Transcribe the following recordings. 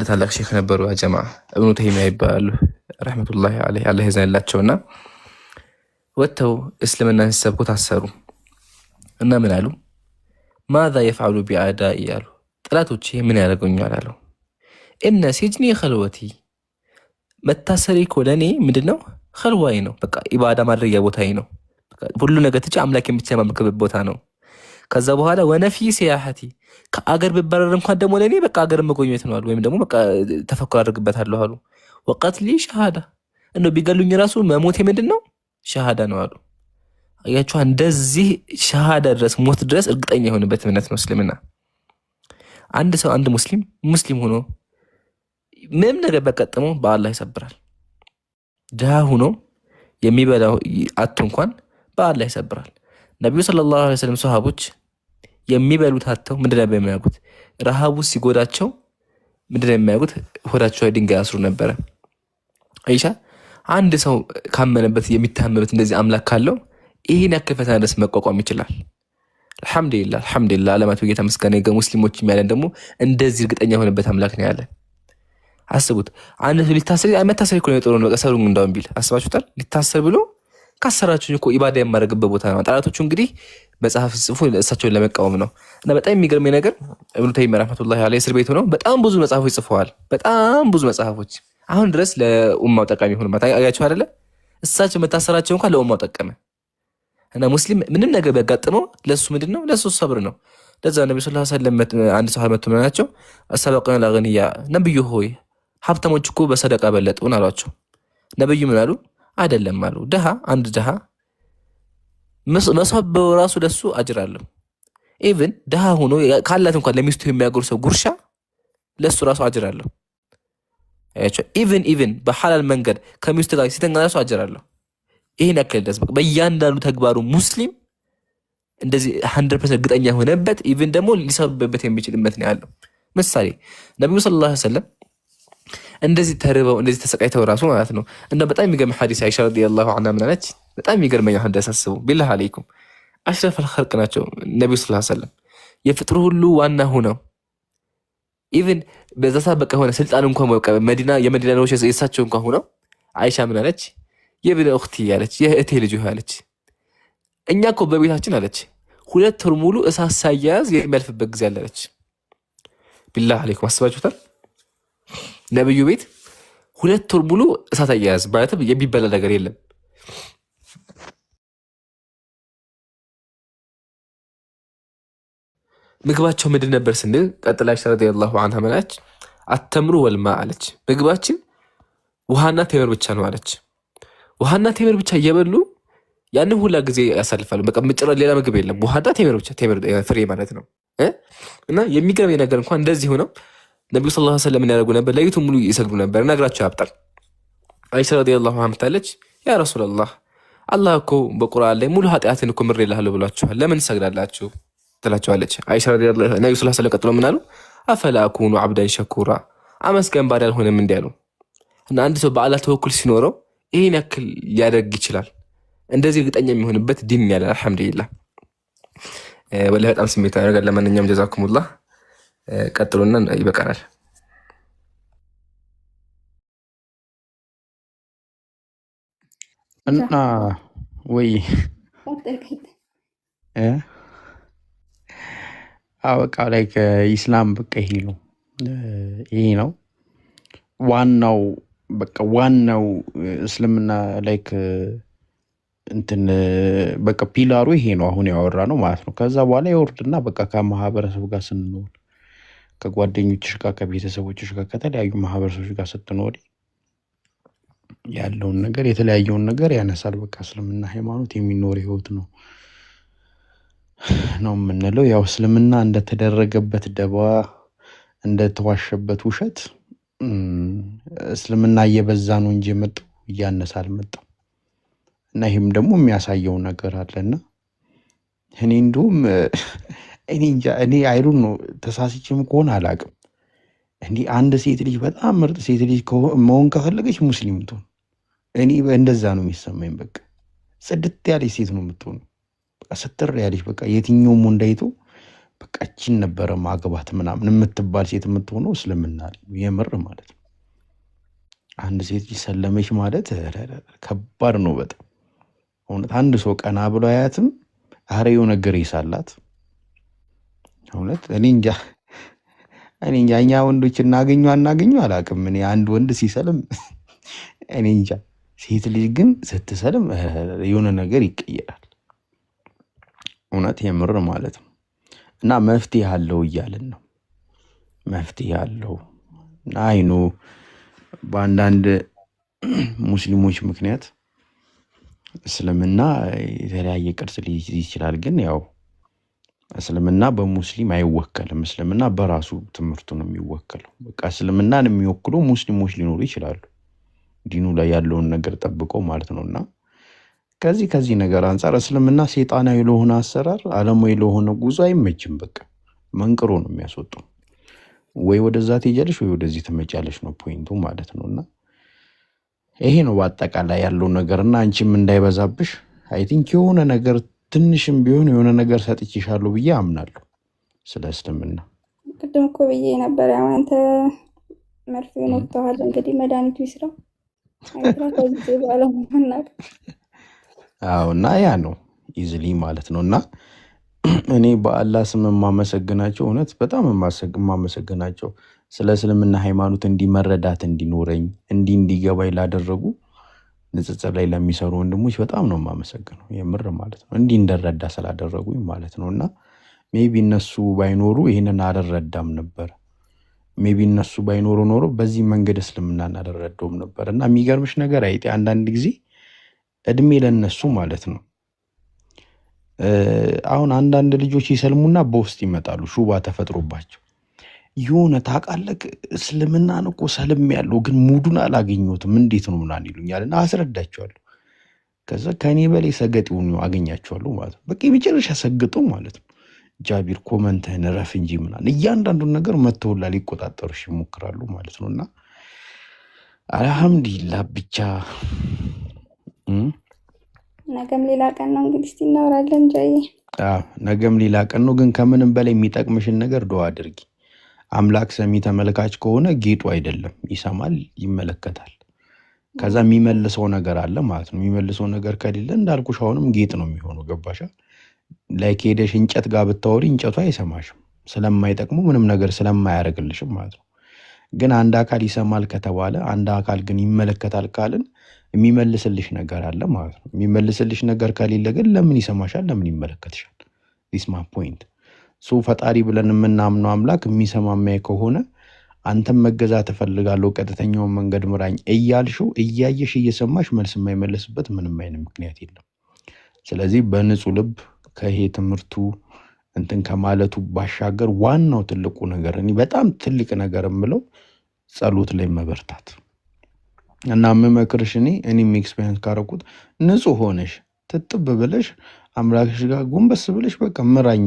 ታላቅ ሼክ ነበሩ። ጀማ እብኑ ተይሚያ ይባላሉ رحمة الله عليه፣ አላህ ይዘንላቸውና ወጥተው እስልምናን ሲሰብኩ ታሰሩ እና ምን አሉ? ماذا يفعل بي أعدائي አሉ። ጠላቶቼ ምን ያደርጉኛል አሉ። إن سجني خلوتي፣ መታሰሪ እኮ ለእኔ ምንድን ነው? ኸልዋዬ ነው። በቃ ኢባዳ ማድረጊያ ቦታዬ ነው። ሁሉ ነገር ትቼ አምላኬን ብቻ የማመልክበት ቦታ ነው። ከዛ በኋላ ونفيي سياحتي፣ ከአገር ብባረር እንኳን ደግሞ ለእኔ በቃ አገር መጎብኘት ነው አሉ። ወይም ደግሞ በቃ ተፈኩር አድርግበታለሁ አሉ። وقتلي شهادة፣ እንደው ቢገሉኝ ራሱ መሞቴ ምንድን ነው? ሸሃዳ ነው አሉ። አያችሁ፣ እንደዚህ ሸሃዳ ድረስ ሞት ድረስ እርግጠኛ የሆነበት እምነት ነው እስልምና። አንድ ሰው አንድ ሙስሊም ሙስሊም ሆኖ ምንም ነገር በቀጥሞ በአላህ ይሰብራል። ድሃ ሆኖ የሚበላው አቶ እንኳን በአላህ ይሰብራል። ነቢዩ صلى الله عليه وسلم ሰሃቦች የሚበሉት አጥተው ምንድን ነበር የሚያደርጉት? ረሃቡ ሲጎዳቸው ምንድን ነው የሚያደርጉት? ሆዳቸው ላይ ድንጋይ ያስሩ ነበረ። አይሻ አንድ ሰው ካመነበት የሚታመበት እንደዚህ አምላክ ካለው ይህን ያክል ፈተና ድረስ መቋቋም ይችላል። አልሐምዱሊላህ አልሐምዱሊላህ፣ ዓለማቱ ጌታ ምስጋና ይገባው። ሙስሊሞች ያለን ደግሞ እንደዚህ እርግጠኛ የሆነበት አምላክ ነው ያለን። አስቡት፣ አንድ ሰው ሊታሰር መታሰር እኮ ነው የጦሩ ነው ሰሩን እንዳውም ቢል አስባችሁታል? ሊታሰር ብሎ ካሰራችሁኝ እኮ ኢባዳ የማደርግበት ቦታ ነው። ጠላቶቹ እንግዲህ መጽሐፍ ጽፎ እሳቸውን ለመቃወም ነው። እና በጣም የሚገርመኝ ነገር እብኑ ተይሚያ رحمة الله عليه እስር ቤት ሆነው በጣም ብዙ መጽሐፎች ጽፈዋል። በጣም ብዙ መጽሐፎች አሁን ድረስ ለኡማው ጠቃሚ ሆኑ። አያችሁ አይደለ? እሳቸው መታሰራቸው እንኳን ለኡማው ጠቀመ። እና ሙስሊም ምንም ነገር ቢያጋጥመው ለሱ ምንድን ነው? ለሱ ሰብር ነው። ለዛ ነቢ ስ ሰለም አንድ ሰው መቶ ምን አላቸው? سبقنا الأغنياء፣ ነብዩ ሆይ ሀብታሞች እኮ በሰደቃ በለጡን አሏቸው። ነብዩ ምን አሉ? አይደለም አሉ። ድሃ አንድ ድሃ መሰበው ራሱ ለሱ አጅር አለው። Even ድሃ ሆኖ ካላት እንኳን ለሚስቱ የሚያጎርሰው ጉርሻ ለሱ ራሱ አጅር አለው። Even በሐላል መንገድ ከሚስቱ ጋር ሲተኛ ራሱ አጅር አለው። ይህን ያክል ድረስ በእያንዳንዱ ተግባሩ ሙስሊም እንደዚህ 100% እርግጠኛ የሆነበት even ደግሞ ሊሰብበት የሚችል እምነት ነው ያለው። ምሳሌ ነቢዩ صلى الله عليه وسلم እንደዚህ ተርበው እንደዚህ ተሰቃይተው ራሱ ማለት ነው። እና በጣም የሚገርም ሐዲስ አይሻ رضي الله عنها ምን አለች? በጣም የሚገርመኝ አሁን ሳስበው بالله عليكم أشرف الخلق ናቸው ነቢዩ صلى الله عليه وسلم የፍጥሩ ሁሉ ዋና ሆነው even በዛ ሰዓት በቃ የሆነ ስልጣን እንኳን በቃ መዲና የመዲና ሰዎች የእሳቸው እንኳን ሆነው አይሻ ምን አለች? يا ابن أختي አለች፣ የእህቴ ልጅ አለች። እኛ እኮ በቤታችን አለች 2 ወር ሙሉ እሳት ሳያያዝ የሚያልፍበት ጊዜ አለ አለች። بالله عليكم አስባችሁታል? ነብዩ ቤት 2 ወር ሙሉ እሳት አያያዝ ማለትም የሚበላ ነገር የለም። ምግባቸው ምንድን ነበር ስንል ቀጥላ አይሻ رضي الله عنها ምን አለች? التمر والماء አለች። ምግባችን ውሃና ቴምር ብቻ ነው አለች። ውሃና ቴምር ብቻ እየበሉ ያንን ሁላ ጊዜ ያሳልፋሉ። በቃ ምጭራ ሌላ ምግብ የለም፣ ውሃና ቴምር ብቻ፣ ቴምር ፍሬ ማለት ነው። እና የሚገርመኝ ነገር እንኳን እንደዚህ ሆነው ነቢዩ صلى الله عليه وسلم ያደርጉ ነበር፣ ሌሊቱን ሙሉ ይሰግዱ ነበር። ነግራቸው ያብጣል። አይሻ رضي الله عنها አለች፣ يا رسول الله አላህ እኮ በቁርአን ላይ ሙሉ ኃጢአትን እኮ ምሬልሃለሁ ብሏችኋል፣ ለምን ትሰግዳላችሁ ትላቸዋለች። አይሻ ነቢዩ صلى الله عليه وسلم ቀጥሎ ምን አሉ? أفلا أكون عبدا شكورا፣ አመስጋኝ ባሪያ አልሆንም እንዲህ አሉ። እና አንድ ሰው በአላህ ተወኩል ሲኖረው ይህን ያክል ሊያደርግ ይችላል። እንደዚህ እርግጠኛ የሚሆንበት ዲን ያለ አልሐምዱሊላህ። ወላሂ በጣም ስሜት ያደርጋል። ለማንኛውም جزاكم الله ቀጥሉና ይበቃናል። እና ወይ በቃ like ኢስላም በቃ ይሄ ነው፣ ይሄ ነው ዋናው፣ በቃ ዋናው እስልምና like እንትን በቃ pillar ኡ ይሄ ነው አሁን ያወራ ነው ማለት ነው። ከዛ በኋላ የወርድና በቃ ከማህበረሰቡ ጋር ስንኖር ከጓደኞችሽ ጋር ከቤተሰቦችሽ ጋር ከተለያዩ ማህበረሰቦች ጋር ስትኖሪ ያለውን ነገር የተለያየውን ነገር ያነሳል። በቃ እስልምና ሃይማኖት የሚኖር ህይወት ነው ነው የምንለው። ያው እስልምና እንደተደረገበት ደባ እንደተዋሸበት ውሸት እስልምና እየበዛ ነው እንጂ የመጣው እያነሰ አልመጣም። እና ይህም ደግሞ የሚያሳየው ነገር አለና እኔ እንዲሁም እኔ እንጃ እኔ አይሉን ነው ተሳስቼም ከሆነ አላውቅም። እንዲህ አንድ ሴት ልጅ በጣም ምርጥ ሴት ልጅ መሆን ከፈለገች ሙስሊም ትሆን። እኔ እንደዛ ነው የሚሰማኝ። በቃ ጽድት ያለች ሴት ነው የምትሆነው። በቃ ስትር ያለች በቃ የትኛውም ወንድ አይቶ በቃ እቺን ነበረ ማግባት ምናምን የምትባል ሴት የምትሆነው እስልምና ላይ ነው። የምር ማለት ነው። አንድ ሴት ልጅ ሰለመች ማለት ኧረ ከባድ ነው በጣም እውነት። አንድ ሰው ቀና ብሎ አያትም። አረ የሆነ grace አላት እውነት። እኔ እንጃ እኔ እንጃ እኛ ወንዶች እናገኙ አናገኙ አላውቅም። እኔ አንድ ወንድ ሲሰልም እኔ እንጃ፣ ሴት ልጅ ግን ስትሰልም ኧረ የሆነ ነገር ይቀየራል። እውነት የምር ማለት ነው። እና መፍትሄ አለው እያልን ነው። መፍትሄ አለው እና አይኑ በአንዳንድ ሙስሊሞች ምክንያት እስልምና የተለያየ ቅርጽ ሊይዝ ይችላል። ግን ያው እስልምና በሙስሊም አይወከልም። እስልምና በራሱ ትምህርቱ ነው የሚወከለው። በቃ እስልምናን የሚወክሉ ሙስሊሞች ሊኖሩ ይችላሉ፣ ዲኑ ላይ ያለውን ነገር ጠብቀው ማለት ነው። እና ከዚህ ነገር አንጻር እስልምና ሴጣናዊ ለሆነ አሰራር፣ ዓለማዊ ለሆነ ጉዞ አይመችም። በቃ መንቅሮ ነው የሚያስወጣው። ወይ ወደዛ ትሄጃለሽ ወይ ወደዚህ ትመጫለሽ ነው point ኡ ማለት ነው። እና ይሄ ነው በአጠቃላይ ያለው ነገር። እና አንቺም እንዳይበዛብሽ I think የሆነ ነገር ትንሽም ቢሆን የሆነ ነገር ሰጥቼሻለሁ ብዬ አምናለሁ ስለ እስልምና። ቅድም እኮ ብዬ ነበር። ያው አንተ መርፌውን ወቅተዋል። እንግዲህ መድኃኒቱ ይስራ አይስራ ከጊዜ በኋላ መናቅ። አዎ እና ያ ነው easily ማለት ነው። እና እኔ በአላህ ስም የማመሰግናቸው እውነት በጣም የማመሰግናቸው ስለ እስልምና ሃይማኖት እንዲህ መረዳት እንዲኖረኝ እንዲህ እንዲገባኝ ላደረጉ ንጽጽር ላይ ለሚሰሩ ወንድሞች በጣም ነው የማመሰግነው፣ የምር ማለት ነው። እንዲህ እንደረዳ ስላደረጉኝ ማለት ነው። እና maybe እነሱ ባይኖሩ ይህንን አልረዳም ነበር። Maybe እነሱ ባይኖሩ ኖሮ በዚህ መንገድ እስልምናን አልረዳውም ነበር። እና የሚገርምሽ ነገር አይጤ አንዳንድ ጊዜ እድሜ ለነሱ ማለት ነው። አሁን አንዳንድ ልጆች ይሰልሙና በውስጥ ይመጣሉ፣ ሹባ ተፈጥሮባቸው የሆነ ታውቃለህ፣ እስልምናን እኮ ሰልም ያለው ግን mood ኡን አላገኘሁትም እንዴት ነው ምናምን ይሉኛል፣ እና አስረዳቸዋለሁ። ከዛ ከእኔ በላይ ሰገጥ የሆኑ አገኛቸዋለሁ ማለት ነው። በቃ የመጨረሻ ሰግጠው ማለት ነው። ጃቢር comment ህን ረፍ እንጂ ምናምን እያንዳንዱን ነገር መተውላ ሊቆጣጠሩሽ ይሞክራሉ ማለት ነው። እና አልሐምዱሊላህ ብቻ ነገም ሌላ ቀን ነው እንግዲህ፣ እስቲ እናወራለን ጃዬ። አዎ፣ ነገም ሌላ ቀን ነው። ግን ከምንም በላይ የሚጠቅምሽን ነገር ዱዓ አድርጊ። አምላክ ሰሚ ተመልካች ከሆነ ጌጡ አይደለም፣ ይሰማል፣ ይመለከታል። ከዛ የሚመልሰው ነገር አለ ማለት ነው። የሚመልሰው ነገር ከሌለ እንዳልኩሽ አሁንም ጌጥ ነው የሚሆነው። ገባሻ? Like ሄደሽ እንጨት ጋር ብታወሪ እንጨቱ አይሰማሽም፣ ስለማይጠቅሙ ምንም ነገር ስለማያደርግልሽም ማለት ነው። ግን አንድ አካል ይሰማል ከተባለ፣ አንድ አካል ግን ይመለከታል ካልን የሚመልስልሽ ነገር አለ ማለት ነው። የሚመልስልሽ ነገር ከሌለ ግን ለምን ይሰማሻል? ለምን ይመለከትሻል? This my point። So ፈጣሪ ብለን የምናምነው አምላክ የሚሰማ የሚያይ ከሆነ አንተም መገዛት እፈልጋለሁ፣ ቀጥተኛውን መንገድ ምራኝ እያልሽው እያየሽ እየሰማሽ መልስ የማይመለስበት ምንም አይነት ምክንያት የለም። ስለዚህ በንጹህ ልብ ከይሄ ትምህርቱ እንትን ከማለቱ ባሻገር ዋናው ትልቁ ነገር እኔ በጣም ትልቅ ነገር የምለው ጸሎት ላይ መበርታት እና የምመክርሽ እኔም experience ካረኩት ንጹህ ሆነሽ ትጥብ ብለሽ አምላክሽ ጋር ጎንበስ ብለሽ በቃ ምራኝ፣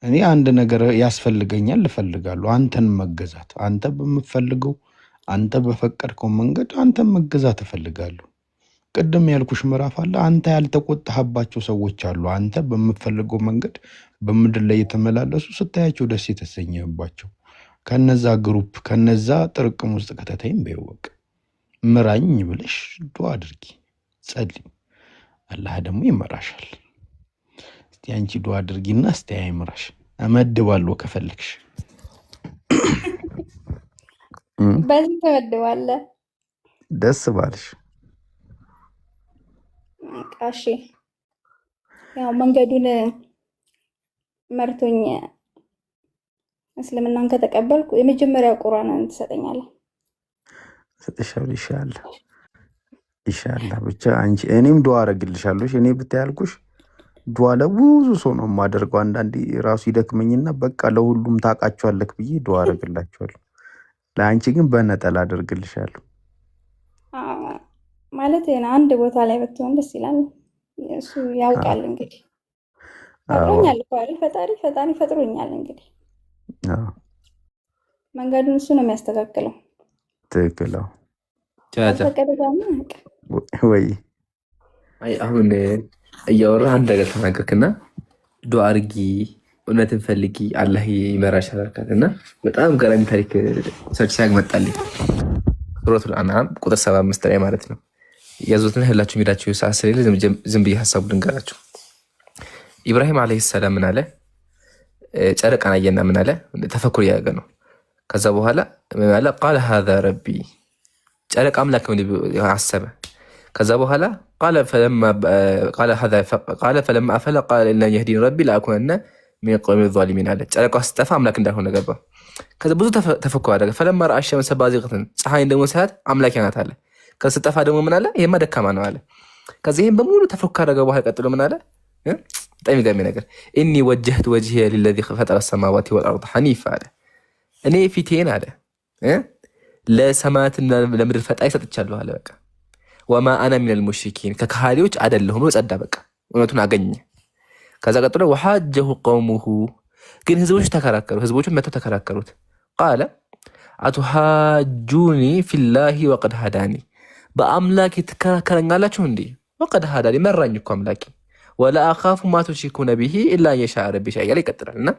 እኔ አንድ ነገር ያስፈልገኛል እፈልጋለሁ፣ አንተን መገዛት፣ አንተ በምትፈልገው አንተ በፈቀድከው መንገድ አንተን መገዛት እፈልጋለሁ። ቅድም ያልኩሽ ምዕራፍ አለ። አንተ ያልተቆጣህባቸው ሰዎች አሉ። አንተ በምትፈልገው መንገድ በምድር ላይ የተመላለሱ ስታያቸው ደስ የተሰኘህባቸው ከነዛ group ከነዛ ጥርቅም ውስጥ ከተተይም በይው በቃ ምራኝ ብለሽ ዱዓ አድርጊ፣ ጸልይ። አላህ ደግሞ ይመራሻል። እስቲ አንቺ ዱዓ አድርጊና እስቲ አይምራሽ። እመድባለሁ ከፈለግሽ። በዚህ ተመድባለህ። ደስ ባልሽ። በቃ እሺ፣ ያው መንገዱን መርቶኝ እስልምናን ከተቀበልኩ የመጀመሪያው ቁርአንን ትሰጠኛለህ። እሰጥሻለሁ። ኢንሻአላህ ኢንሻአላህ። ብቻ አንቺ እኔም ዱዓ አደርግልሻለሁ። እኔ ብታይ ያልኩሽ ዱዓ ለብዙ ሰው ነው የማደርገው። አንዳንዴ ራሱ ይደክመኝና በቃ ለሁሉም ታውቃቸዋለህ ብዬ ዱዓ አደርግላቸዋለሁ። ለአንቺ ግን በነጠላ አደርግልሻለሁ። ማለት አንድ ቦታ ላይ ብትሆን ደስ ይላል። እሱ ያውቃል እንግዲህ ፈጥሮኛል እኮ አይደል? ፈጣሪ ፈጣሪ ፈጥሮኛል። እንግዲህ መንገዱን እሱ ነው የሚያስተካክለው። ትክክል። ካልፈቀደ ደግሞ ወይ አይ አሁን እያወራህ አንድ ነገር ተናገርክና ዱዓ አድርጊ እውነትን ፈልጊ አላህ ይመራሻል አልካት። እና በጣም ገራሚ ታሪክ search ሳረግ መጣልኝ። ሱረቱል አንዓም ቁጥር 75 ላይ ማለት ነው። ያዙትን ህላችሁ ሄዳችሁ ሰዓት ስለሌለ ዝም ብዬ ሀሳቡ ልንገራችሁ። ኢብራሂም ዓለይሂ ሰላም ምን አለ? ጨረቃን አየና ምን አለ? ተፈኩር እያደረገ ነው። ከዛ በኋላ ምን አለ? قال هذا ربي፣ ጨረቃ አምላክ አሰበ። ከዛ በኋላ قال فلما أفل قال لئن لم يهدني ربي لأكونن من القوم الظالمين አለ። ጨረቃ ስጠፋ አምላክ እንዳልሆነ ገባ። ከዛ ብዙ ተፈኩር አደረገ። فلما رأى الشمس بازغة፣ ፀሐይን ደግሞ ሲያያት አምላክ ናት አለ። ከዛ ስጠፋ ደግሞ ምን አለ? ይሄማ ደካማ ነው አለ። ከዚ ይህም በሙሉ ተፈኩር ካደረገ በኋላ ቀጥሎ ምን አለ? በጣም የሚገርም ነገር إني وجهت وجهي للذي فطر السماوات والأرض حنيفا አለ። እኔ ፊቴን አለ ለሰማያትና ለምድር ፈጣሪ ሰጥቻለሁ አለ። በቃ وما أنا من المشركين ከካሃዲዎች አይደለሁም ብሎ ጸዳ። በቃ እውነቱን አገኘ። ከዛ ቀጥሎ وحاجه قومه ግን ህዝቦቹ ተከራከሩ። ህዝቦቹ መጥተው ተከራከሩት። قال أتحاجوني في الله وقد هداني በአምላኬ ትከራከረኛላችሁ እንዴ? وقد هداني መራኝ እኮ አምላኬ። ولا أخاف ما تشركون به إلا أن يشاء ربي شيئا እያለ ይቀጥላል። እና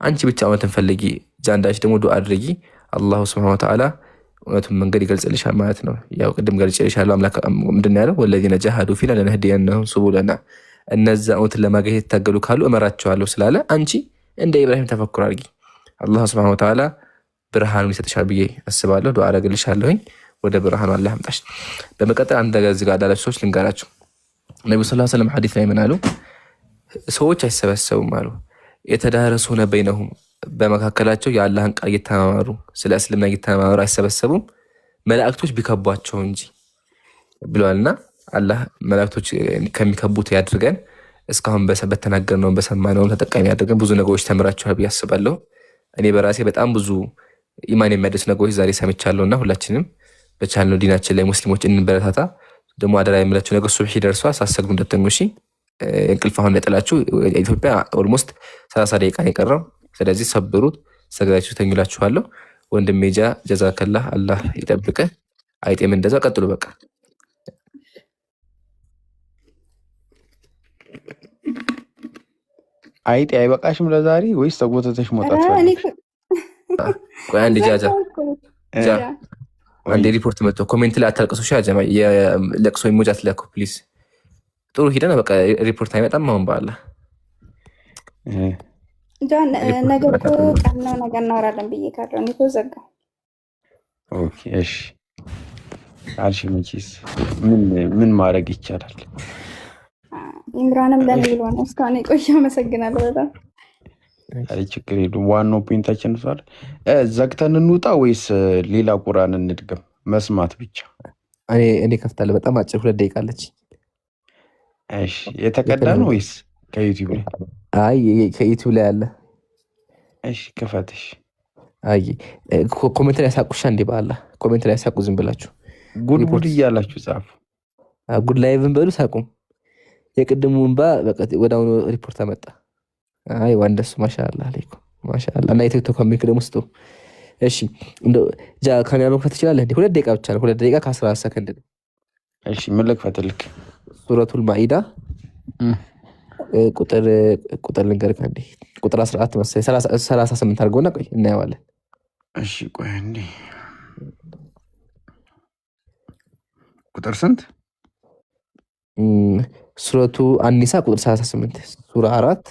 አንቺ ብቻ እውነትን ፈልጊ፣ ጃንዳሽ ደግሞ ዱዓ አድርጊ። አላሁ ስብሐነ ወተዓላ እውነቱን መንገድ ይገልጽልሻል ማለት ነው። ያው ቅድም ገልጽልሻለሁ። አምላክ ምንድን ነው ያለው? والذين جاهدوا فينا لنهدينهم سبلنا፣ እነዛ እውነትን ለማግኘት የታገሉ ካሉ እመራቸዋለሁ ስላለ አንቺ እንደ ኢብራሂም ተፈኩር አድርጊ። አላህ ስብሐነ ወተዓላ ብርሃኑን ይሰጥሻል ብዬ አስባለሁ። ዱዓ አደርግልሻለሁኝ። ወደ ብርሃኑ አላህ ያምጣሽ። በመቀጠል አንድ ነገር እዚህ ጋር ላላችሁ ሰዎች ልንገራችሁ። ነቢዩ ሰለላሁ ዐለይሂ ወሰለም ሐዲስ ላይ ምን አሉ? ሰዎች አይሰበሰቡም አሉ። يتدارسون بينهم በመካከላቸው የአላህን ቃል እየተማማሩ ስለ እስልምና እየተማማሩ አይሰበሰቡም መላእክቶች ቢከቧቸው እንጂ ብለዋልና አላህ መላእክቶች ከሚከቡት ያድርገን። እስካሁን በተናገርነው በሰማነውም ተጠቃሚ ያድርገን። ብዙ ነገሮች ተምራችኋል ብዬ አስባለሁ። እኔ በራሴ በጣም ብዙ ኢማን የሚያደርሱ ነገሮች ዛሬ ሰምቻለሁ እና ሁላችንም በቻልነው ዲናችን ላይ ሙስሊሞች እንበረታታ። ደግሞ አደራ የምላቸው ነገር ሱብሒ ደርሷል፣ ሳትሰግዱ እንዳትተኙ እሺ። እንቅልፍ አሁን ነጥላችሁ ኢትዮጵያ almost 30 ደቂቃ ነው የቀረው። ስለዚህ ሰብሩት፣ ሰግዳችሁ ተኙላችኋለሁ። ወንድሜ ጃ ጀዛከላህ፣ አላህ ይጠብቅህ። አይጤም እንደዛ ቀጥሉ። በቃ አይጤ አይበቃሽም ለዛሬ ወይስ ተጎተተሽ መውጣት ኧረ እኔ ፈለግሽ? ቆይ አንድ ጃጃ ዘጋው እኮ ጃ ያ አንድ ሪፖርት መጥቶ comment ላይ አታልቅሱ። ሻ ጀማ የለቅሶ emoji አትላኩ please። ጥሩ ሂደን በቃ ሪፖርት አይመጣም አሁን በአላህ ጃን ሪፖርት ነገ እኮ ይመጣል። ቀን ነው፣ ነገ እናወራለን ብዬ ካለው እኔ እኮ ዘጋው። okay እሺ አልሽ። መቼስ ምን ምን ማድረግ ይቻላል? ኢምራንም ለኔ ብሎ ነው እስካሁን የቆየ። አመሰግናለሁ በጣም። አይ ችግር የለውም። ዋናው point ኣችን እሱ አይደል? ዘግተን እንውጣ ወይስ ሌላ ቁርአን እንድገም? መስማት ብቻ። እኔ ከፍታለሁ። በጣም አጭር 2 ደቂቃ አለች። እሺ የተቀዳ ነው ወይስ ከዩቲዩብ ላይ? አይ ከዩቲዩብ ላይ አለ። እሺ ክፈትሽ። አይ comment ላይ ያሳቁሻ እንዴ በአላህ comment ላይ ያሳቁ። ዝም ብላችሁ ጉድ ጉድ ሪፖርት እያላችሁ ጻፉ። ጉድ live ን በሉ ሳቁም። የቅድሙ እንባ በቃ ወደ አሁኑ ሪፖርት አመጣ። አይ ዋንደሱ ማሻአላ አለይኩም ማሻአላ። እና የቲክቶክ ሚክ ደግሞ ስጡ። እሺ እንደው ጃ ካሜራ መክፈት ትችላለህ እንዴ? 2 ደቂቃ ብቻ ነው። 2 ደቂቃ ከ14 ሰከንድ ነው። እሺ ምን ልክፈትልክ? ሱረቱል ማኢዳ ቁጥር ልንገርህ አንዴ ቁጥር 14 መሰለኝ 38 አድርገውና ቆይ እናየዋለን። እሺ ቆይ እንዴ ቁጥር ስንት? ሱረቱ አኒሳ ቁጥር 38 ሱራ 4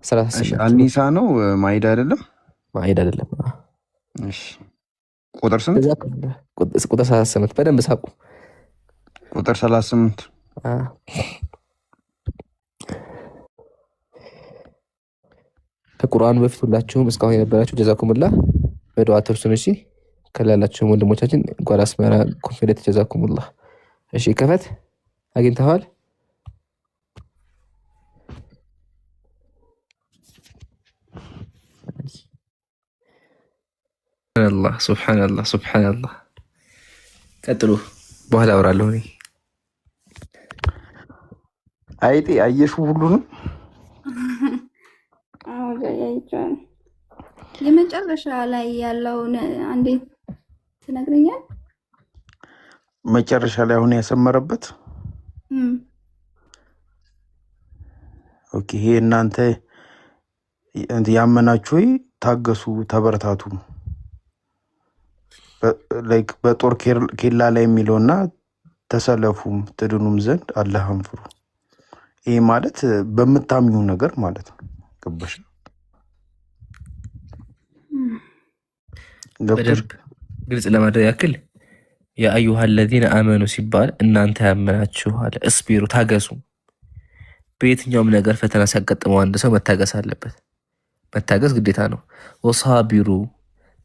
እሺ 38 አኒሳ ነው ማይዳ አይደለም? ማኢዳ አይደለም። እሺ ቁጥር ስንት? ከዛ ቁጥር 38 በደንብ ሳቁ። ቁጥር 38። ከቁርአኑ በፊት ሁላችሁም እስካሁን የነበራችሁ ጀዛኩሙላህ በዱዓ አትርሱን። እሺ ከላላችሁም ወንድሞቻችን እንኳን አስመራ ኮንፊደንት ጀዛኩሙላህ። እሺ ከፈት አግኝተዋል። ሱብሓነላህ ሱብሓነላህ ሱብሓነላህ። ቀጥሉ፣ በኋላ አወራለሁ እኔ። አይጤ አየሽው ሁሉንም? አዎ አይቼዋለሁ። የመጨረሻ ላይ ያለውን አንዴ ትነግረኛል? መጨረሻ ላይ አሁን ያሰመረበት okay፣ ይሄ እናንተ ያመናችሁ ሆይ ታገሱ፣ ተበረታቱ። Like በጦር ኬላ ላይ የሚለውና ተሰለፉም ትድኑም ዘንድ አላህን ፍሩ። ይሄ ማለት በምታምኙ ነገር ማለት ነው። ገባሽ? ገብቶሽ? በደንብ ግልጽ ለማድረግ ያክል يا أيها الذين آمنوا ሲባል እናንተ ያመናችሁ አለ። اصبروا ታገሱ። በየትኛውም ነገር ፈተና ሲያጋጥመው አንድ ሰው መታገስ አለበት። መታገስ ግዴታ ነው። وصابروا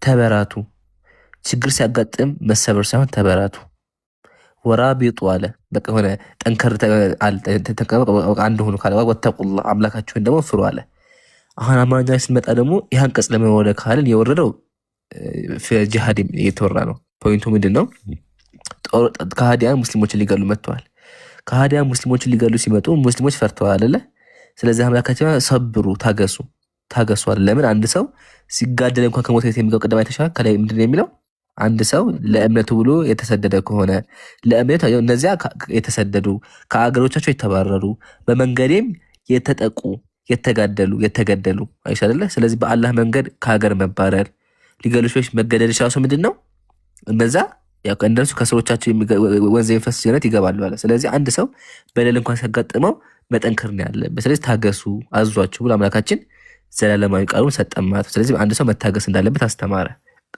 ተበራቱ። ችግር ሲያጋጥም መሰበር ሳይሆን ተበራቱ። ورابطوا አለ በቃ ሆነ ጠንከር አንድ ሆኑ ካለ واتقوا الله አምላካችሁን ደግሞ ፍሩ አለ። አሁን አማርኛ ላይ ስንመጣ ደግሞ ይህ አንቀጽ ለምን ወረደ ካልን የወረደው ጂሃድ እየተወራ ነው። Point ኡ ምንድን ነው? ከሃዲያን ሙስሊሞችን ሊገሉ መጥተዋል። ከሃዲያን ሙስሊሞችን ሊገሉ ሲመጡ ሙስሊሞች ፈርተዋል አይደለ? ስለዚህ አምላካችን صبروا፣ ታገሱ፣ ታገሱ አለ። ለምን አንድ ሰው ሲጋደል እንኳን ከሞት የሚገው ቅድም አይተሻል። ከላይ ምንድን ነው የሚለው? አንድ ሰው ለእምነቱ ብሎ የተሰደደ ከሆነ ለእምነቱ እነዚያ የተሰደዱ ከአገሮቻቸው የተባረሩ በመንገዴም የተጠቁ የተጋደሉ የተገደሉ አይሻ አይደለ? ስለዚህ በአላህ መንገድ ከሀገር መባረር ሊገሉ ሰዎች መገደል ራሱ ምንድን ነው? እነዛ ያው እነርሱ ከስሮቻቸው ወንዝ የሚፈስ ጀነት ይገባሉ አለ። ስለዚህ አንድ ሰው በደል እንኳን ሲያጋጥመው መጠንከር ነው ያለበት። ስለዚህ ታገሱ፣ አዟቸው ብሎ አምላካችን ዘላለማዊ ቃሉን ሰጠን ማለት ነው። ስለዚህ አንድ ሰው መታገስ እንዳለበት አስተማረ።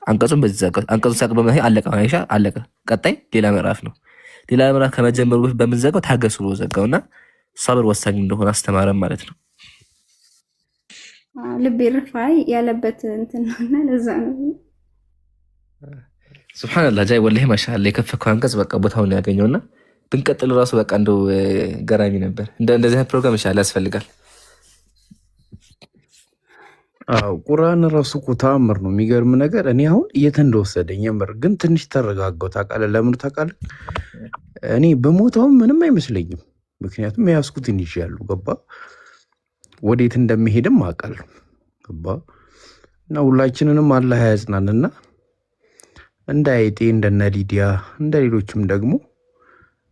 አንቀጹን በዚህ ዘጋው። አንቀጹን ሳቅ በመ አለቀ፣ አይሻ አለቀ። ቀጣይ ሌላ ምዕራፍ ነው። ሌላ ምዕራፍ ከመጀመሩ በፊት በምንዘጋው ታገሱ ብሎ ዘጋውና ሰብር ወሳኝ እንደሆነ አስተማረን ማለት ነው። ልቤ ርፋይ ያለበት እንትን ነው እና ለዛ ነው። ሱብሓነላህ ጃይ ወላሂ ማሻአላህ የከፈከው አንቀጽ በቃ ቦታውን ያገኘውና ብንቀጥል ራሱ በቃ እንደው ገራሚ ነበር። እንደዚህ አይነት ፕሮግራም ይሻላል ያስፈልጋል። አዎ ቁርአን ራሱ እኮ ተአምር ነው። የሚገርም ነገር እኔ አሁን የት እንደወሰደኝ የምር ግን ትንሽ ተረጋጋው። ታውቃለህ? ለምኑ ታውቃለህ? እኔ በሞታውም ምንም አይመስለኝም። ምክንያቱም የያዝኩትን ይዣለሁ። ገባ? ወዴት እንደሚሄድም አውቃለሁ። ገባ? እና ሁላችንንም አላህ ያጽናንና እንደ አይጤ እንደነ ሊዲያ እንደ ሌሎችም ደግሞ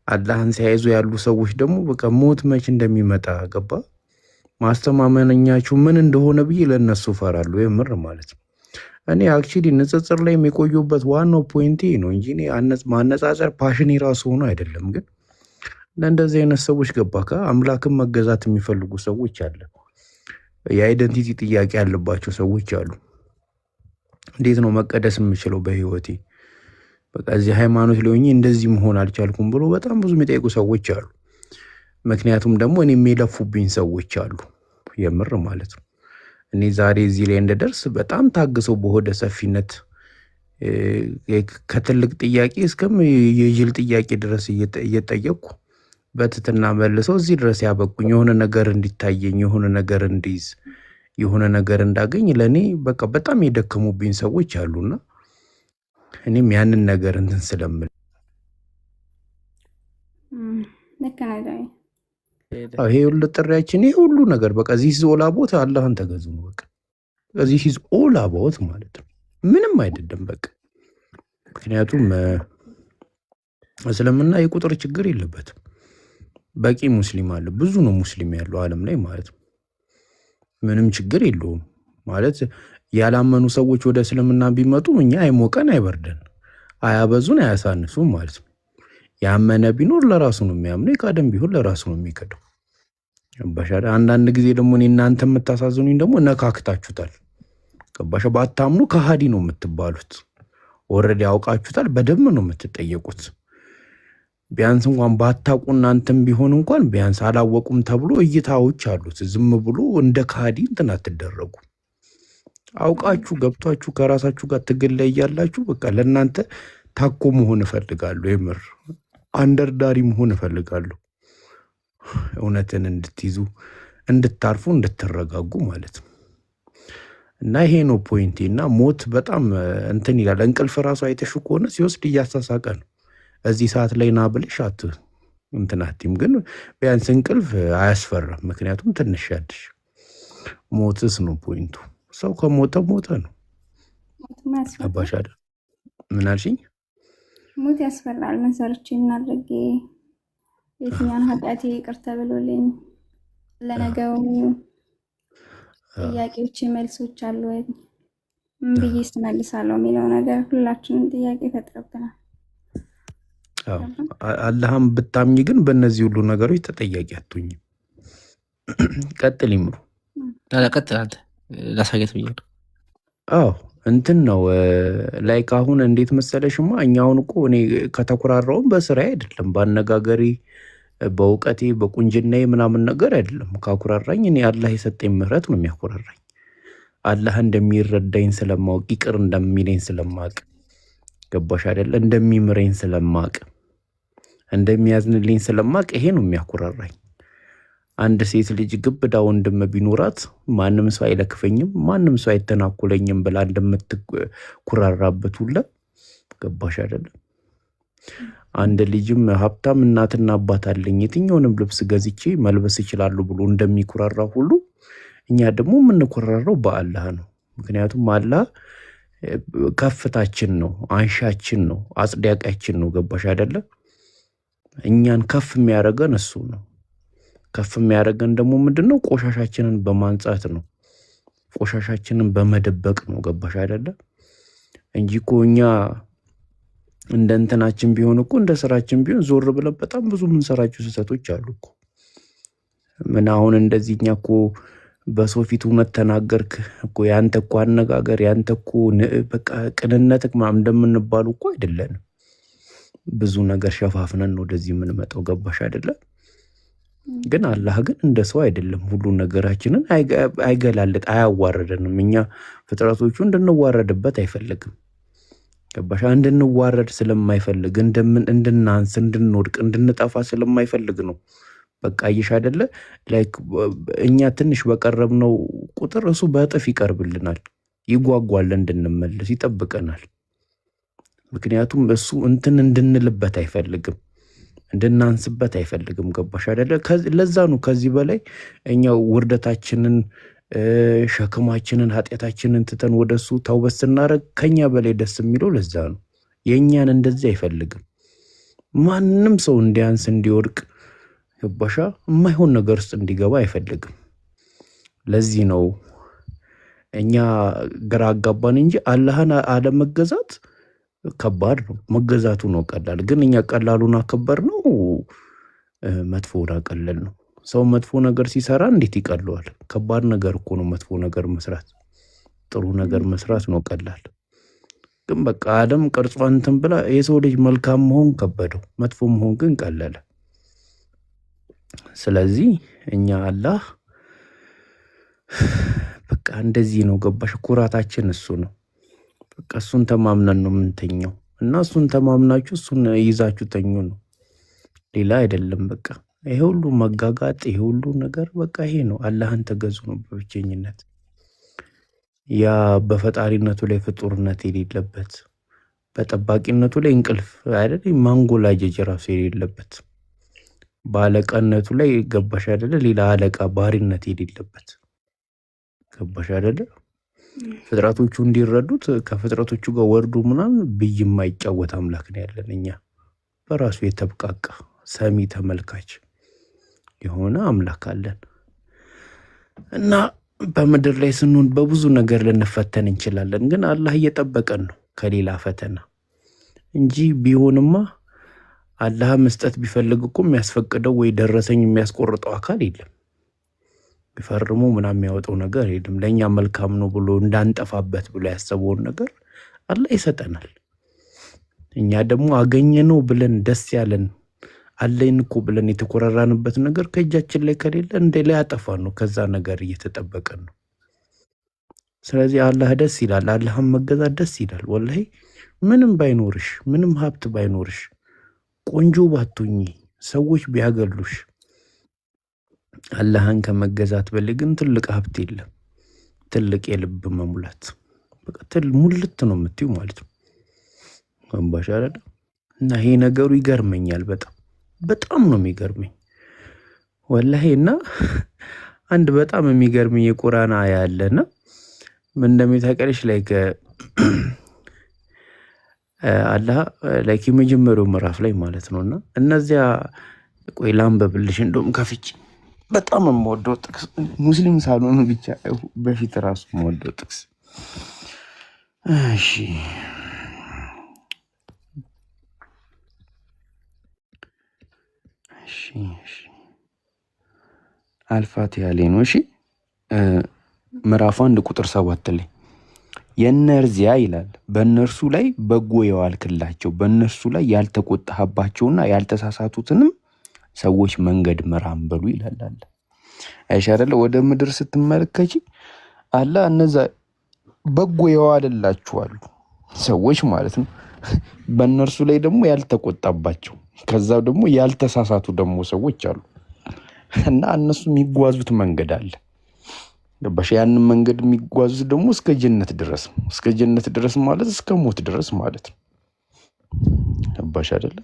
አላህን ሲያይዙ ያሉ ሰዎች ደግሞ በቃ ሞት መች እንደሚመጣ ገባ ማስተማመኛችሁ ምን እንደሆነ ብዬ ለእነሱ እፈራለሁ። የምር ማለት ነው። እኔ actually ንጽጽር ላይ የቆየሁበት ዋናው point ኤ ነው እንጂ እኔ ማነጻጸር passion ኤ ራሱ ሆኖ አይደለም። ግን ለእንደዚህ አይነት ሰዎች ገባ አምላክን መገዛት የሚፈልጉ ሰዎች አለ። የ identity ጥያቄ ያለባቸው ሰዎች አሉ። እንዴት ነው መቀደስ የምችለው በህይወቴ? በቃ እዚህ ሃይማኖት ሊሆኝ እንደዚህ መሆን አልቻልኩም ብሎ በጣም ብዙ የሚጠይቁ ሰዎች አሉ። ምክንያቱም ደግሞ እኔ የሚለፉብኝ ሰዎች አሉ። የምር ማለት ነው። እኔ ዛሬ እዚህ ላይ እንደደርስ በጣም ታግሰው በሆደ ሰፊነት ከትልቅ ጥያቄ እስከም የጅል ጥያቄ ድረስ እየጠየቅኩ በትትና መልሰው እዚህ ድረስ ያበቁኝ የሆነ ነገር እንዲታየኝ የሆነ ነገር እንዲይዝ የሆነ ነገር እንዳገኝ ለእኔ በቃ በጣም የደከሙብኝ ሰዎች አሉና እኔም ያንን ነገር እንትን ስለምል ልክ ነህ። ይሄ ሁሉ ጥሪያችን ይሄ ሁሉ ነገር በቃ this is all about አላህን ተገዙ ነው። በቃ this is all about ማለት ነው። ምንም አይደለም በቃ ምክንያቱም እስልምና የቁጥር ችግር የለበትም። በቂ ሙስሊም አለ። ብዙ ነው ሙስሊም ያለው ዓለም ላይ ማለት ነው። ምንም ችግር የለውም ማለት ያላመኑ ሰዎች ወደ እስልምና ቢመጡ እኛ አይሞቀን አይበርደን፣ አያበዙን አያሳንሱም ማለት ነው። ያመነ ቢኖር ለራሱ ነው የሚያምነው፣ የካደም ቢሆን ለራሱ ነው የሚክደው። ገባሽ? አንዳንድ ጊዜ ደግሞ እኔ እናንተ የምታሳዝኑኝ ደግሞ ነካክታችሁታል። ገባሽ? ባታምኑ ከሃዲ ነው የምትባሉት። Already ያውቃችሁታል። በደንብ ነው የምትጠየቁት። ቢያንስ እንኳን ባታውቁ እናንተም ቢሆን እንኳን ቢያንስ አላወቁም ተብሎ እይታዎች አሉት። ዝም ብሎ እንደ ከሃዲ እንትን አትደረጉ። አውቃችሁ ገብቷችሁ ከራሳችሁ ጋር ትግል ላይ እያላችሁ በቃ ለእናንተ ታኮ መሆን እፈልጋለሁ። የምር አንደርዳሪ መሆን እፈልጋለሁ። እውነትን እንድትይዙ እንድታርፉ፣ እንድትረጋጉ ማለት ነው። እና ይሄ ነው point ኤ። እና ሞት በጣም እንትን ይላል። እንቅልፍ ራሱ አይተሹ ከሆነ ሲወስድ እያሳሳቀ ነው። እዚህ ሰዓት ላይ ና ብለሽ እንትን አትይም፣ ግን ቢያንስ እንቅልፍ አያስፈራም። ምክንያቱም ትንሽ ያድሽ። ሞትስ ነው point ኡ። ሰው ከሞተ ሞተ ነው። ሞትማ ያስፈራል። ገባሽ አይደል? ምን አልሽኝ? ሞት ያስፈራል። ምን ሰርቼ ምን አድርጌ የትኛውን ኃጢአቴ ይቅር ተብሎልኝ ለነገው ጥያቄዎች መልሶች አሉ ወይ፣ ምን ብዬ ስመልሳለሁ የሚለው ነገር ሁላችንም ጥያቄ ይፈጥርብናል። አዎ፣ አላህም ብታምኝ ግን በእነዚህ ሁሉ ነገሮች ተጠያቂ አትሆኝም። ቀጥል ይምሩ። ቀጥል አንተ፣ ላሳየት ብዬ ነው። አዎ፣ እንትን ነው፣ like አሁን እንዴት መሰለሽማ፣ እኛ አሁን እኮ እኔ ከተኩራራውም በስራዬ አይደለም፣ በአነጋገሬ፣ በእውቀቴ፣ በቁንጅናዬ ምናምን ነገር አይደለም። ካኩራራኝ እኔ አላህ የሰጠኝ ምህረት ነው የሚያኩራራኝ። አላህ እንደሚረዳኝ ስለማወቅ፣ ይቅር እንደሚለኝ ስለማቅ፣ ገባሽ አይደለ? እንደሚምረኝ ስለማቅ፣ እንደሚያዝንልኝ ስለማቅ ይሄ ነው የሚያኩራራኝ። አንድ ሴት ልጅ ግብዳ ወንድም ቢኖራት ማንም ሰው አይለክፈኝም፣ ማንም ሰው አይተናኮለኝም ብላ እንደምትኩራራበት ሁላ፣ ገባሽ አይደለም? አንድ ልጅም ሀብታም እናትና አባት አለኝ፣ የትኛውንም ልብስ ገዝቼ መልበስ እችላለሁ ብሎ እንደሚኩራራ ሁሉ እኛ ደግሞ የምንኩራራው በአላህ ነው። ምክንያቱም አላህ ከፍታችን ነው፣ አንሻችን ነው፣ አጽዳቂያችን ነው። ገባሽ አይደለ? እኛን ከፍ የሚያደርገን እሱ ነው። ከፍ የሚያደርገን ደግሞ ምንድን ነው? ቆሻሻችንን በማንጻት ነው። ቆሻሻችንን በመደበቅ ነው። ገባሽ አይደለ? እንጂ እኮ እኛ እንደ እንትናችን ቢሆን እኮ፣ እንደ ስራችን ቢሆን ዞር ብለን በጣም ብዙ የምንሰራቸው ስህተቶች አሉ እኮ። ምን አሁን እንደዚህ እኛ እኮ በሰው ፊት እውነት ተናገርክ እኮ፣ ያንተ እኮ አነጋገር፣ ያንተ እኮ በቃ ቅንነት ምናምን እንደምንባሉ እኮ አይደለንም። ብዙ ነገር ሸፋፍነን ነው ወደዚህ የምንመጣው። ገባሽ አይደለ? ግን አላህ ግን እንደ ሰው አይደለም። ሁሉ ነገራችንን አይገላልጥ፣ አያዋርደንም። እኛ ፍጥረቶቹ እንድንዋረድበት አይፈልግም። ገባሽ? እንድንዋረድ ስለማይፈልግ፣ እንደምን እንድናንስ፣ እንድንወድቅ፣ እንድንጠፋ ስለማይፈልግ ነው። በቃ አየሽ አይደለ? Like እኛ ትንሽ በቀረብነው ቁጥር እሱ በእጥፍ ይቀርብልናል፣ ይጓጓል፣ እንድንመለስ ይጠብቀናል። ምክንያቱም እሱ እንትን እንድንልበት አይፈልግም፣ እንድናንስበት አይፈልግም። ገባሽ አይደለ? ለዛ ነው ከዚህ በላይ እኛ ውርደታችንን፣ ሸክማችንን፣ ኃጢአታችንን ትተን ወደ እሱ ተውበት ስናደርግ ከኛ በላይ ደስ የሚለው ለዛ ነው። የእኛን እንደዚህ አይፈልግም። ማንም ሰው እንዲያንስ፣ እንዲወድቅ፣ ገባሻ፣ የማይሆን ነገር ውስጥ እንዲገባ አይፈልግም። ለዚህ ነው እኛ ግራ አጋባን እንጂ አላህን አለመገዛት ከባድ ነው። መገዛቱ ነው ቀላል። ግን እኛ ቀላሉን አከበር ነው፣ መጥፎውን አቀለል ነው። ሰው መጥፎ ነገር ሲሰራ እንዴት ይቀለዋል? ከባድ ነገር እኮ ነው መጥፎ ነገር መስራት። ጥሩ ነገር መስራት ነው ቀላል። ግን በቃ ዓለም ቅርጿን እንትን ብላ የሰው ልጅ መልካም መሆን ከበደው፣ መጥፎ መሆን ግን ቀለለ። ስለዚህ እኛ አላህ በቃ እንደዚህ ነው፣ ገባሽ? ኩራታችን እሱ ነው። በቃ እሱን ተማምነን ነው የምንተኛው እና እሱን ተማምናችሁ እሱን ይዛችሁ ተኙ ነው፣ ሌላ አይደለም። በቃ ይሄ ሁሉ መጋጋጥ፣ ይሄ ሁሉ ነገር በቃ ይሄ ነው። አላህን ተገዙ ነው በብቸኝነት። ያ በፈጣሪነቱ ላይ ፍጡርነት የሌለበት፣ በጠባቂነቱ ላይ እንቅልፍ አይደል ማንጎላጀጅ ራሱ የሌለበት፣ በአለቃነቱ ላይ፣ ገባሽ አይደለ፣ ሌላ አለቃ ባሪነት የሌለበት፣ ገባሽ አይደለ? ፍጥረቶቹ እንዲረዱት ከፍጥረቶቹ ጋር ወርዶ ምናምን ብይ የማይጫወት አምላክ ነው ያለን እኛ። በራሱ የተብቃቃ ሰሚ ተመልካች የሆነ አምላክ አለን። እና በምድር ላይ ስንሆን በብዙ ነገር ልንፈተን እንችላለን። ግን አላህ እየጠበቀን ነው ከሌላ ፈተና እንጂ ቢሆንማ አላህ መስጠት ቢፈልግ እኮ የሚያስፈቅደው ወይ ደረሰኝ የሚያስቆርጠው አካል የለም። ቢፈርሙ ምናምን የሚያወጣው ነገር የለም። ለእኛ መልካም ነው ብሎ፣ እንዳንጠፋበት ብሎ ያሰበውን ነገር አላህ ይሰጠናል። እኛ ደግሞ አገኘነው ብለን፣ ደስ ያለን፣ አለኝ እኮ ብለን የተኮራራንበት ነገር ከእጃችን ላይ ከሌለ እንደ ሊያጠፋን ነው። ከዛ ነገር እየተጠበቀን ነው። ስለዚህ አላህ ደስ ይላል። አላህን መገዛት ደስ ይላል። ወላሂ ምንም ባይኖርሽ፣ ምንም ሀብት ባይኖርሽ፣ ቆንጆ ባትሆኚ፣ ሰዎች ቢያገሉሽ፣ አላህን ከመገዛት በላይ ግን ትልቅ ሀብት የለም። ትልቅ የልብ መሙላት፣ በቃ ሙልት ነው የምትዩ ማለት ነው። ገባሽ አይደለ? እና ይሄ ነገሩ ይገርመኛል። በጣም በጣም ነው የሚገርመኝ ወላሂ። እና አንድ በጣም የሚገርመኝ የቁርአን አያ አለና ምን እንደሚታቀልሽ፣ like አላህ like የመጀመሪያው ምዕራፍ ላይ ማለት ነው። እና እነዚያ፣ ቆይ ላንበብልሽ እንደውም ከፍቼ። በጣም የምወደው ጥቅስ፣ ሙስሊም ሳልሆን ብቻ በፊት ራሱ የምወደው ጥቅስ። እሺ እሺ እሺ፣ አልፋቲሃ ላይ ነው። እሺ ምዕራፍ 1 ቁጥር 7 ላይ የእነርዚያ ይላል፣ በእነርሱ ላይ በጎ የዋልክላቸው በእነርሱ ላይ ያልተቆጣህባቸውና ያልተሳሳቱትንም ሰዎች መንገድ ምራን በሉ ይላል። አለ አይሽ አይደለ? ወደ ምድር ስትመለከቺ አላ እነዛ በጎ የዋለላችሁ አሉ ሰዎች ማለት ነው። በእነርሱ ላይ ደግሞ ያልተቆጣባቸው ከዛ ደግሞ ያልተሳሳቱ ደግሞ ሰዎች አሉ እና እነሱ የሚጓዙት መንገድ አለ። ገባሽ? ያንን መንገድ የሚጓዙት ደግሞ እስከ ጀነት ድረስ ነው። እስከ ጀነት ድረስ ማለት እስከ ሞት ድረስ ማለት ነው። ገባሽ አይደለ?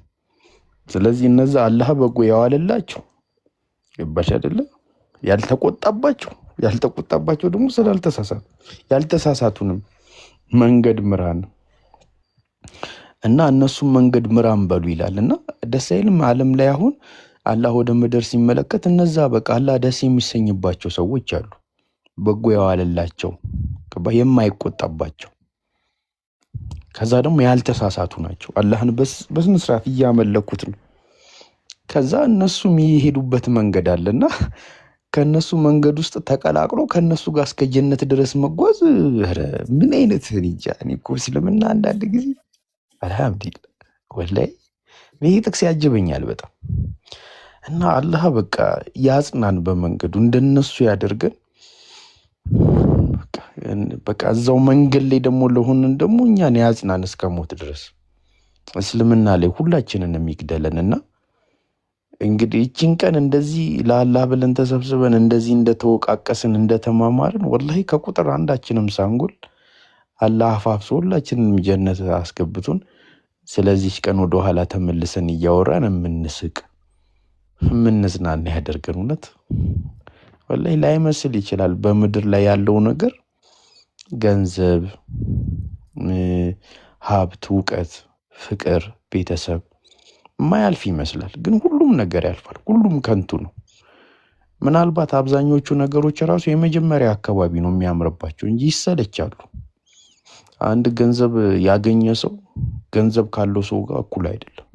ስለዚህ እነዛ አላህ በጎ የዋለላቸው፣ ገባሽ አይደለ? ያልተቆጣባቸው፣ ያልተቆጣባቸው ደግሞ ስላልተሳሳቱ ያልተሳሳቱንም መንገድ ምራን እና እነሱም መንገድ ምራን በሉ ይላል። እና ደስ አይልም? ዓለም ላይ አሁን አላህ ወደ ምድር ሲመለከት እነዛ በቃ አላህ ደስ የሚሰኝባቸው ሰዎች አሉ። በጎ የዋለላቸው፣ ገባ፣ የማይቆጣባቸው፣ ከዛ ደግሞ ያልተሳሳቱ ናቸው። አላህን በስነ ስርዓት እያመለኩት ነው። ከዛ እነሱ የሚሄዱበት መንገድ አለና ከእነሱ መንገድ ውስጥ ተቀላቅሎ ከእነሱ ጋር እስከ ጀነት ድረስ መጓዝ፣ ኧረ ምን አይነት፣ እኔ እንጃ። እኔ እኮ እስልምና አንዳንድ ጊዜ አልሐምዱሊላህ ወላሂ ይሄ ጥቅስ ያጅበኛል በጣም። እና አላህ በቃ ያጽናን በመንገዱ፣ እንደነሱ ያደርገን። በቃ እዛው መንገድ ላይ ደግሞ ለሆንን ደግሞ እኛን ያጽናን እስከ ሞት ድረስ፣ እስልምና ላይ ሁላችንን የሚግደለን። እና እንግዲህ ይችን ቀን እንደዚህ ለአላህ ብለን ተሰብስበን እንደዚህ እንደተወቃቀስን እንደተማማርን ወላሂ ከቁጥር አንዳችንም ሳንጎል አላህ አፋፍሶ ሁላችንንም ጀነት አስገብቶን ስለዚች ቀን ወደኋላ ተመልሰን እያወራን የምንስቅ የምንዝናና ያደርገን። እውነት ወላሂ ላይመስል ይችላል። በምድር ላይ ያለው ነገር ገንዘብ፣ ሀብት፣ እውቀት፣ ፍቅር፣ ቤተሰብ የማያልፍ ይመስላል። ግን ሁሉም ነገር ያልፋል። ሁሉም ከንቱ ነው። ምናልባት አብዛኞቹ ነገሮች ራሱ የመጀመሪያ አካባቢ ነው የሚያምርባቸው እንጂ ይሰለቻሉ። አንድ ገንዘብ ያገኘ ሰው ገንዘብ ካለው ሰው ጋር እኩል አይደለም።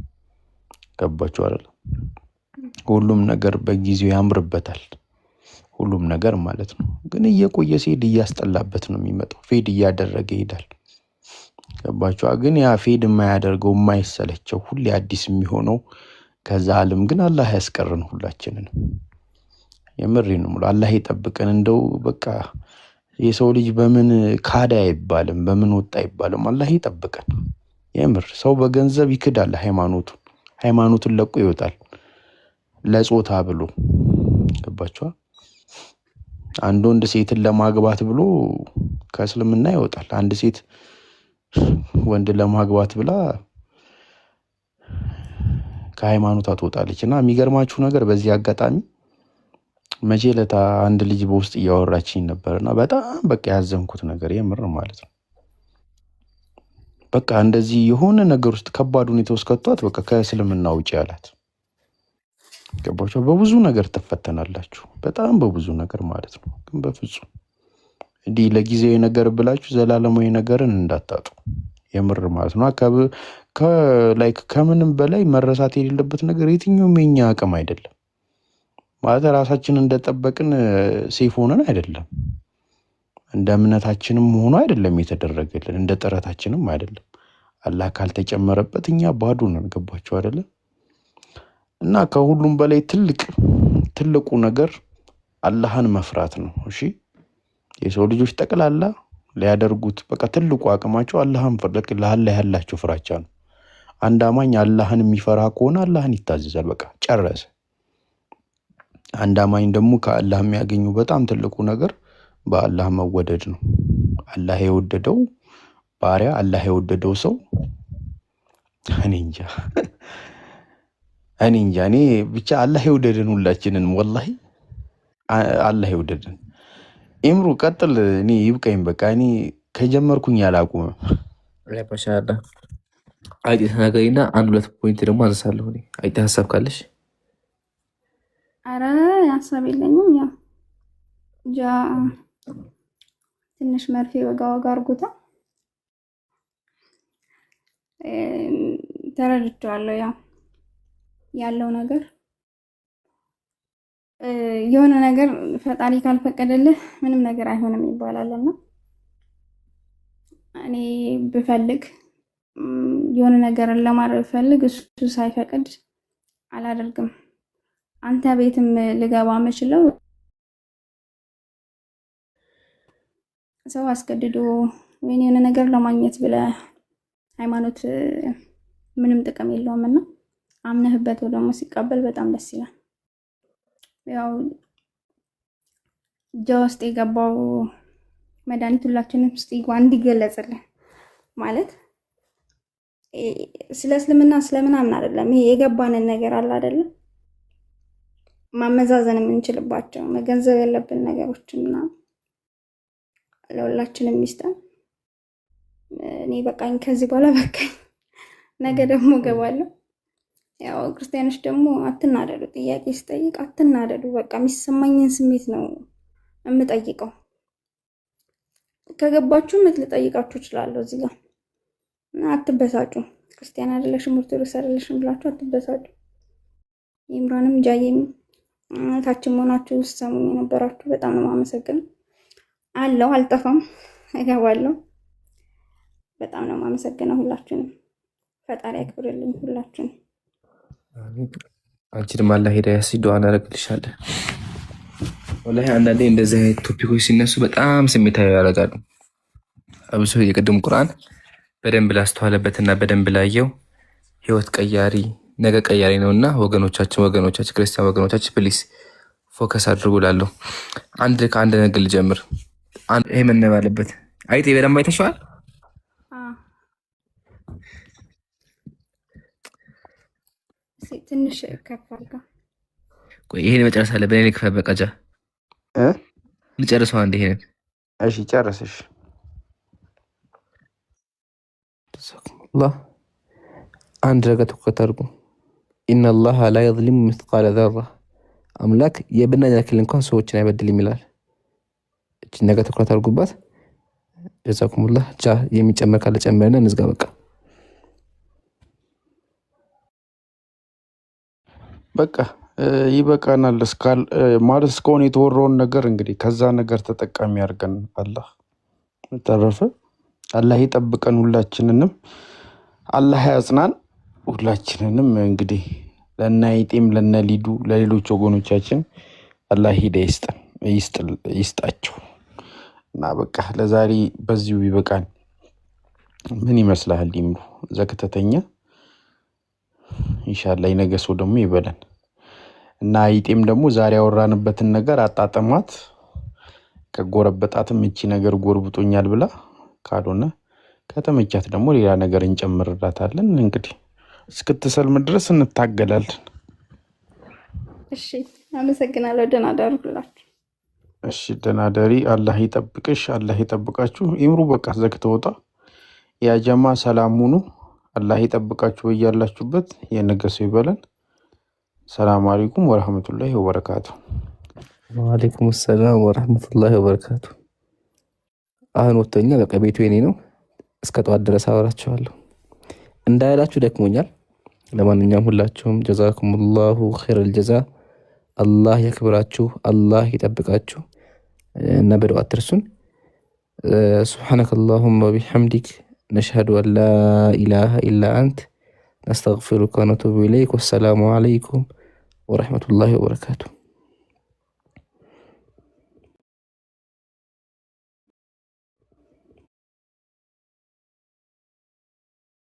ገባችሁ አይደል? ሁሉም ነገር በጊዜው ያምርበታል። ሁሉም ነገር ማለት ነው። ግን እየቆየ ሲሄድ እያስጠላበት ነው የሚመጣው። fade እያደረገ ይሄዳል። ገባችሁ? ግን ያ fade የማያደርገው፣ የማይሰለቸው፣ ሁሌ አዲስ የሚሆነው ከዛ ዓለም ግን አላህ ያስቀርን ሁላችንንም። የምሬ ነው የምለው። አላህ ይጠብቀን። እንደው በቃ የሰው ልጅ በምን ካደ አይባልም፣ በምን ወጣ አይባልም። አላህ ይጠብቀን። የምር ሰው በገንዘብ ይክዳል ሃይማኖቱን፣ ሃይማኖቱን ለቆ ይወጣል ለጾታ ብሎ። ገባችኋ? አንድ ወንድ ሴትን ለማግባት ብሎ ከእስልምና ይወጣል። አንድ ሴት ወንድ ለማግባት ብላ ከሃይማኖቷ ትወጣለች። እና የሚገርማችሁ ነገር በዚህ አጋጣሚ መቼ ለታ አንድ ልጅ በውስጥ እያወራችኝ ነበር እና በጣም በቃ ያዘንኩት ነገር የምር ማለት ነው። በቃ እንደዚህ የሆነ ነገር ውስጥ ከባድ ሁኔታ ውስጥ ከቷት በቃ ከእስልምና ውጪ አላት። ገባችሁ? በብዙ ነገር ትፈተናላችሁ፣ በጣም በብዙ ነገር ማለት ነው። ግን በፍጹም እንዲህ ለጊዜያዊ ነገር ብላችሁ ዘላለማዊ ነገርን እንዳታጡ የምር ማለት ነው። Like ከምንም በላይ መረሳት የሌለበት ነገር የትኛውም የኛ አቅም አይደለም፣ ማለት ራሳችን እንደጠበቅን safe ሆነን አይደለም፣ እንደ እምነታችንም ሆኖ አይደለም የተደረገልን፣ እንደ ጥረታችንም አይደለም። አላህ ካልተጨመረበት እኛ ባዶ ነን። ገባችሁ አይደለም? እና ከሁሉም በላይ ትልቁ ነገር አላህን መፍራት ነው። እሺ የሰው ልጆች ጠቅላላ ሊያደርጉት በቃ ትልቁ አቅማቸው አላህን ለአላህ ያላቸው ፍራቻ ነው። አንድ አማኝ አላህን የሚፈራ ከሆነ አላህን ይታዘዛል። በቃ ጨረሰ። አንድ አማኝ ደግሞ ከአላህ የሚያገኙ በጣም ትልቁ ነገር በአላህ መወደድ ነው። አላህ የወደደው ባሪያ፣ አላህ የወደደው ሰው፣ እኔ እንጃ፣ እኔ እንጃ፣ እኔ ብቻ አላህ የወደደን ሁላችንን፣ ወላሂ አላህ የወደደን። ኢምሩ ቀጥል። እኔ ይብቃኝ በቃ፣ እኔ ከጀመርኩኝ አላቁምም። ማሻአላህ፣ አይጤ ተናገሪና አንድ ሁለት point ደግሞ አነሳለሁ። እኔ አይጤ ሀሳብ ካለሽ። አረ ሀሳብ የለኝም። ያው ጃ ትንሽ መርፌ ወጋ ወጋ አድርጎታል። ተረድቼዋለሁ። ያው ያለው ነገር የሆነ ነገር ፈጣሪ ካልፈቀደልህ ምንም ነገር አይሆንም ይባላል እና እኔ ብፈልግ የሆነ ነገርን ለማድረግ ብፈልግ እሱ ሳይፈቅድ አላደርግም። አንተ ቤትም ልገባ የምችለው ሰው አስገድዶ ወይም የሆነ ነገር ለማግኘት ብለህ ሃይማኖት ምንም ጥቅም የለውም እና አምነህበት ደግሞ ሲቀበል በጣም ደስ ይላል። ያው እጃ ውስጥ የገባው መድኃኒት ሁላችንም ውስጥ ይግባ እንዲገለጽልን ማለት ስለ እስልምና ስለምናምን አይደለም። ይሄ የገባንን ነገር አለ አይደለም ማመዛዘን የምንችልባቸው መገንዘብ ያለብን ነገሮችና ለሁላችንም ይስጠን። እኔ በቃኝ፣ ከዚህ በኋላ በቃኝ። ነገ ደግሞ እገባለሁ። ያው ክርስቲያኖች ደግሞ አትናደዱ፣ ጥያቄ ስጠይቅ አትናደዱ። በቃ የሚሰማኝን ስሜት ነው የምጠይቀው። ከገባችሁ ምት ልጠይቃችሁ እችላለሁ እዚህ ጋር እና አትበሳጩ። ክርስቲያን አይደለሽም ኦርቶዶክስ አይደለሽም ብላችሁ አትበሳጩ። ኢምራንም ጃዬም ታችም ሆናችሁ ሰሙኝ የነበራችሁ በጣም ነው የማመሰግነው። አለው አልጠፋም፣ እገባለሁ። በጣም ነው የማመሰግነው ሁላችሁንም። ፈጣሪ ያክብርልኝ ሁላችሁንም። አንቺንም አላህ ሂዳያ ይስጥሽ፣ ዱዓ እናደርግልሻለን። ወላሂ አንዳንዴ እንደዚህ አይነት topic ኦች ሲነሱ በጣም ስሜታዊ ያደርጋሉ። አብሶ የቅድም ቁርአን በደንብ ላስተዋለበትና በደንብ ላየው ህይወት ቀያሪ ነገ ቀያሪ ነው እና ወገኖቻችን ክርስቲያን ወገኖቻችን please focus አድርጉ እላለሁ። አንድ ከአንድ ነገር ልጀምር። ይሄ መነበብ አለበት። አይጤ በደንብ አይተሽዋል? ትንሽ ከፍ አድርገው። ቆይ ይሄን መጨረስ አለብን። እኔ ልክፈት በቃ ጃ ልጨርሰው አንድ ይሄንን። እሺ ጨርስሽ። አላህ አንድ ነገር ትኩረት አድርጉ። إن الله لا يظلم مثقال ذرة፣ አምላክ የብናኝ ያክል እንኳን ሰዎችን አይበድልም ይላል። እችን ነገር ትኩረት አድርጉባት። ጀዛኩሙላህ። ጃ የሚጨመር ካለ ጨምረን እንዝጋ በቃ። በቃ ይበቃናል። ማለት እስካሁን የተወራውን ነገር እንግዲህ ከዛ ነገር ተጠቃሚ አድርገን አላህ ተረፈ አላህ ይጠብቀን ሁላችንንም፣ አላህ ያጽናን ሁላችንንም። እንግዲህ ለነ አይጤም ለነ ሊዱ ለሌሎች ወገኖቻችን አላህ ሂዳያ ይስጠን ይስጣቸው። እና በቃ ለዛሬ በዚሁ ይበቃል። ምን ይመስልሃል ይምሩ? ዘክተተኛ ኢንሻአላህ የነገ ሰው ደግሞ ይበለን። እና አይጤም ደግሞ ዛሬ ያወራንበትን ነገር አጣጥማት ከጎረበጣትም እቺ ነገር ጎርብጦኛል ብላ ካልሆነ ከተመቻት ደግሞ ሌላ ነገር እንጨምርላታለን። እንግዲህ እስክትሰልም ድረስ እንታገላለን። እሺ አመሰግናለሁ። ደህና ደሩ ሁላችሁ። እሺ ደህና ደሪ። አላህ ይጠብቅሽ፣ አላህ ይጠብቃችሁ። ይምሩ በቃ ዘግተህ ወጣ። ያ ጀማ ሰላም ሁኑ። አላህ ይጠብቃችሁ በያላችሁበት። የነገ ሰው ይበለን። ሰላም አለይኩም ወረህመቱላሂ ወበረካቱ። ወአለይኩም ሰላም ወረህመቱላሂ ወበረካቱ። አሁን ወጥቶኛ በቃ ቤቱ የኔ ነው። እስከ ጠዋት ድረስ አወራችኋለሁ። እንዳይላችሁ ደክሞኛል። ለማንኛውም ሁላችሁም ጀዛኩሙላሁ ኸይረል ጀዛ። አላህ ያክብራችሁ፣ አላህ ይጠብቃችሁ እና በዱዓ አትርሱን። سبحانك اللهم وبحمدك نشهد أن لا إله إلا أنت نستغفرك ونتوب إليك። والسلام عليكم ورحمة الله وبركاته።